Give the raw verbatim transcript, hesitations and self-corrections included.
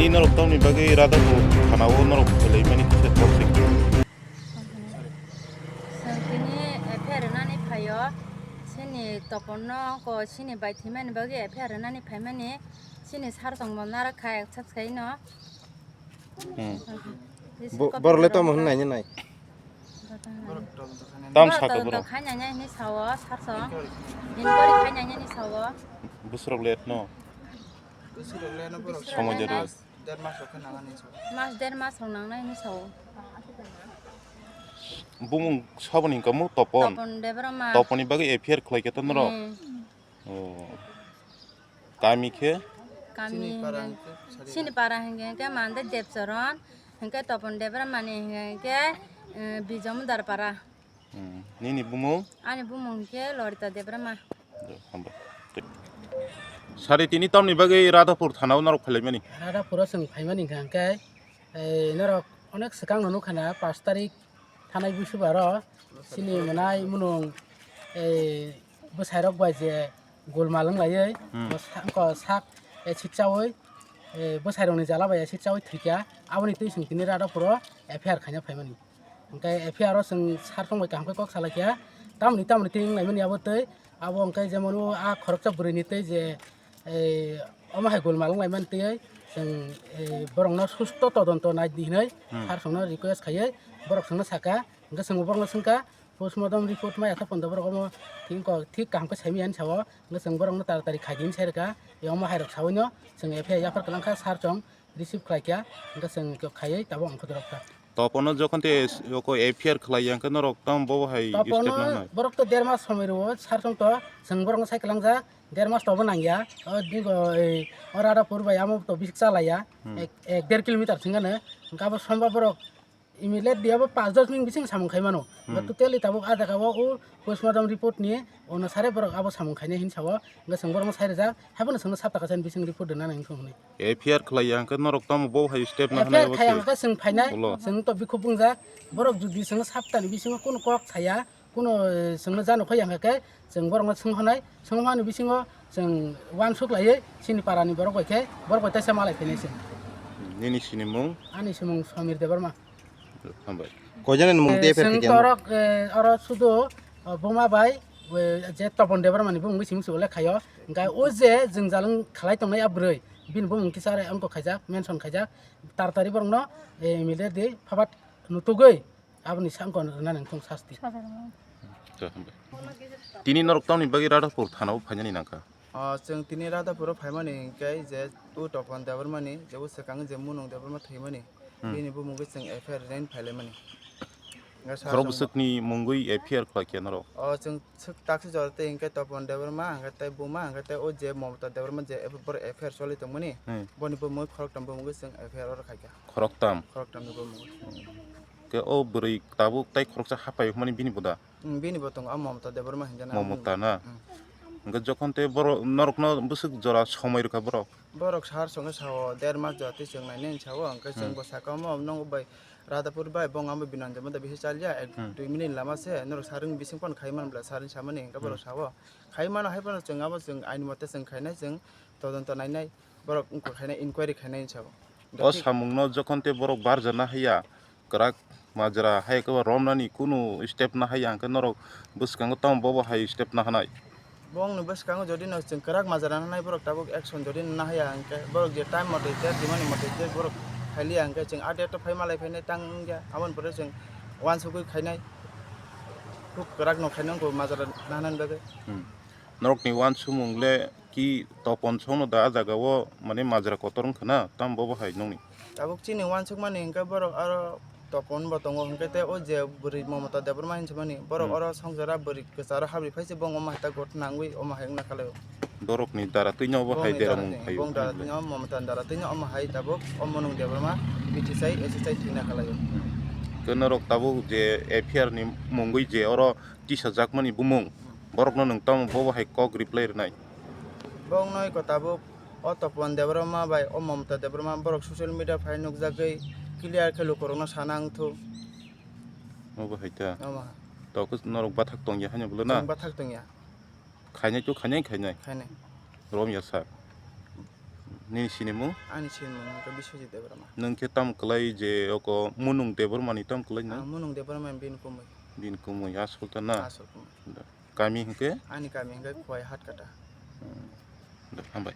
Norok tamni bagwi Radhapur thanao norok phailai mani kisa tok se. Chwng tini F I R rwnani phaio, chini Toponno ko chini bai thwimani bagwi F I R rwnani phaimani, chini sar tongmo narak kha accept khaino. Hmm. Bo-, borok le tamo hwn naina nai? Tam saka borok. Khainai nai hinwi sao, sar song. Inquiry khainai nai hinwi sao. Busrok le no. Somo jero. Mas der mas rok nangnai hinwi sao. Bumung saboni hwnkha mo Topon. Topon Debbarma. Toponni bagwi F I R khlai khe to norok. Hmm. Oh. Kami khe? Kami chini para hingke, hingke chini para hingke, hingke Mande Debcharan, hingke Topon Debbarmani hingke, hingke, eh, Bijomudar para. Hmm. Nini bumung? Ani bumung hingke Lorita Debbarma. Hambai. Sari tini tamni bagwi Radhapur thanao norok phailaimani? Radhapuro chwng phaimani hingka hingke, eh, norok onek swkang no nukha na, pash tarik thanai buisubaro chini mwnai munung, eh, bwsairok bai je golmal wnglaiwi, hmm, bo sa-, wngkha sak, eh, sikchawi, eh, bwsairokni jala bai sikchawi thwikha, aboni twi chwng tini Radhapuro F I R khaina phaimani. Hingke F I R o chwng sar tongbai kaham khe kok salaikha, tamoni tamoni twi wnglaimani abo twi, abo hingke jemon o a khoroksa bwrwini twi je, eh, omo hai golmal wnglaimani twi chwng, eh, borokno susto todonto nai di hinwi, hmm, sar chwngno request khaiwi borok chwngno saka, hingke chwngbo borokno swngkha, postmortem report ma yakha pondo borok omo thik wngkha, thik kaham khe saimanya hinwi sao, hingke chwng borokno taratari khaidi hinwi sai rwkha, omo hai rok saui no chwng F I R yaphar kwlangkha, sar chwng receive khlaikha, hingke chwng khaiwi tabuk ang khuturok kha. Topono jokhon te oko F I R khlai ya, hwnkhe norok tamo bobo hai step nangnai? Borok to der mas somoi rwo, sar song to chwng borokno sai kwlangjak, der mas tobo nangya. O dingo, ei, o Radhapur bai amo to bisik chalaiya, hmm, ek, ek der kilometer thwngano. Hwnkhe abo somba borok immediately abo panch dos minute bising samung khai mano. Hmm. Totally tabuk a jaga o, o postmortem report ni onusare borok abo samung khainai hinwi sao. Hwnkhe chwng borokno sai rwjak, haiphano chwngno sap taka chani bising report rwna nang hinwi sao hwnwi. F I R khlai ya hwnkhe norok tamo bo hai step na F I R hanai khaiyang obo khe chwng phainai, hmm, chwng to bikhuk wngjak. Borok jodi chwngno saptani bisingo kunu kok saya, kunu, eh, chwngno jano khaiyang khe chwng borokno swng hwnai, swng hwnani bisingo chwng uansuk laiwi chini parani borok bai khe borok bai teisa malai phainai chwng. Nini sinimung? Ani simung Samir Debbarma. Hambai. Koijani nwng tei chwng pherkhe khe torok, eh, oro sudo, eh, buma bai, eh, je Topon Debbarmani bumung simi se ole khaio. Hingke o je jwngjal wng khlai tongnai a bwrwi, bini bumung kisa are wngkok khaijak, mention khaijak. Taratari borokno, eh, immediately phabat nutugwi aboni sangkon rwna nangthung sasti. Hambai. Tini norok tamni bagwi Radhapur thanao phainani nangkha? Ah, chwng tini Radhapuro phaimani hinkhe je o Topon Debbarmani je o swkang je Munung Debbarma thwimani, hmm, bini bumungwi chwng F I R rwnaini phailaimani. Hwnkhe sa khorok chwng bwswkni mungwi F I R khlai khe norok? Oh, chwng swk taksi jora tei hinkhe Topon Debbarma, hwnkhe tei buma, hwnkhe tei o je Momota Debbarma je ebo borok F I R choli tongmani, hmm, boni bumungwi khoroktham bumungwi chwng F I R oro khaikha. Khoroktham? Khoroktham ni bumungwi. Khe o bwrwi tabuk tei khoroksa hapai hwnmani bini boda? Hmm, bini bo tongo, a Momota Debbarma hinjana. Momota na? Hmm. Hwnkhe jokhon tei borok norokno bwswk jora somoi rwkha borok? Borok sar songwi sao, der mas jora twi chwng nainai hinwi sao, hwnkhe chwng, hmm, bo saka omo nogo bai Radhapur bai bong amo Binanjai mada bisi chalya, ek, hmm, dui minute lama se, norok sar wng bising phone khai man bla sar wng samani, hwnkhe borok, hmm, sao. Khai mano hai phano chwng abo chwng aini mote chwng khainai, chwng todonto nainai, borok wngkha khainai, inquiry khainai hinwi sao. O samungno jokhon tei borok barjana haiya, kwrak majra hai khe romnani kunu step na haiya, hwnkhe norok bwskango tamo bobo hai step na hanai? Bongni bwskango jodi no chwng kwrak majra nanai, borok tabuk action jodi na haiya, hwnkhe borok je time mote je dimani mote je borok khailiya, hwnkhe chwng a date o phai malai phainai tang wngya, aboni pore chwng uansugwi khainai, khub kwrak no khainai wngkha majra nanani bagwi. Hmm. Norokni uansukmung le ki Topon songno da a jaga o, mane majra kotor wngkha na, tamo bobo hai nokni? Tabuk chini uansukmani hwnkhe borok aro Topon bo tongo, hwnkhe tei o je bwrwi Momota Debbarma hinwi swmani, borok, hmm, oro songchara bwrwi kwcharo habri phai se bong omo hai ta gotna wngwi omo hai wngna kalaio. Borokni dara twino obo hai deramung phaio. Bong dara twino, Momotani dara twino omo hai tabuk o Munung Debbarma B T chai, S S chai thwina kalaio. Khe norok tabuk je F I R ni mungwi je oro tisajakmani bumung, borokno nwng tamo bobo hai kok reply rwnai? Bongno iko tabuk o Topon Debbarma bai o Momota Debbarma borok social media phai nukjagwi clear khe lukurokno sana wngthu. Obo hai ta. Omo. Tokhe norok bathak tongya haino bwlwna? Chwng bathak tongya. Khainai to khainai, khainai. Khainai. Romya sa. Nini sinimung? Ani sinimung hwnkhe Biswajit Debbarma. Nwng khe tam kwlai je oko Munung Debbarmani tam kwlai nai? Ang Munung Debbarmani bini kumui. Bini kumui asol ta na? Asol kumui. Kami hwnkhe? Ani kami hwnkhe Khowai Hatkata. Hmm. Hambai.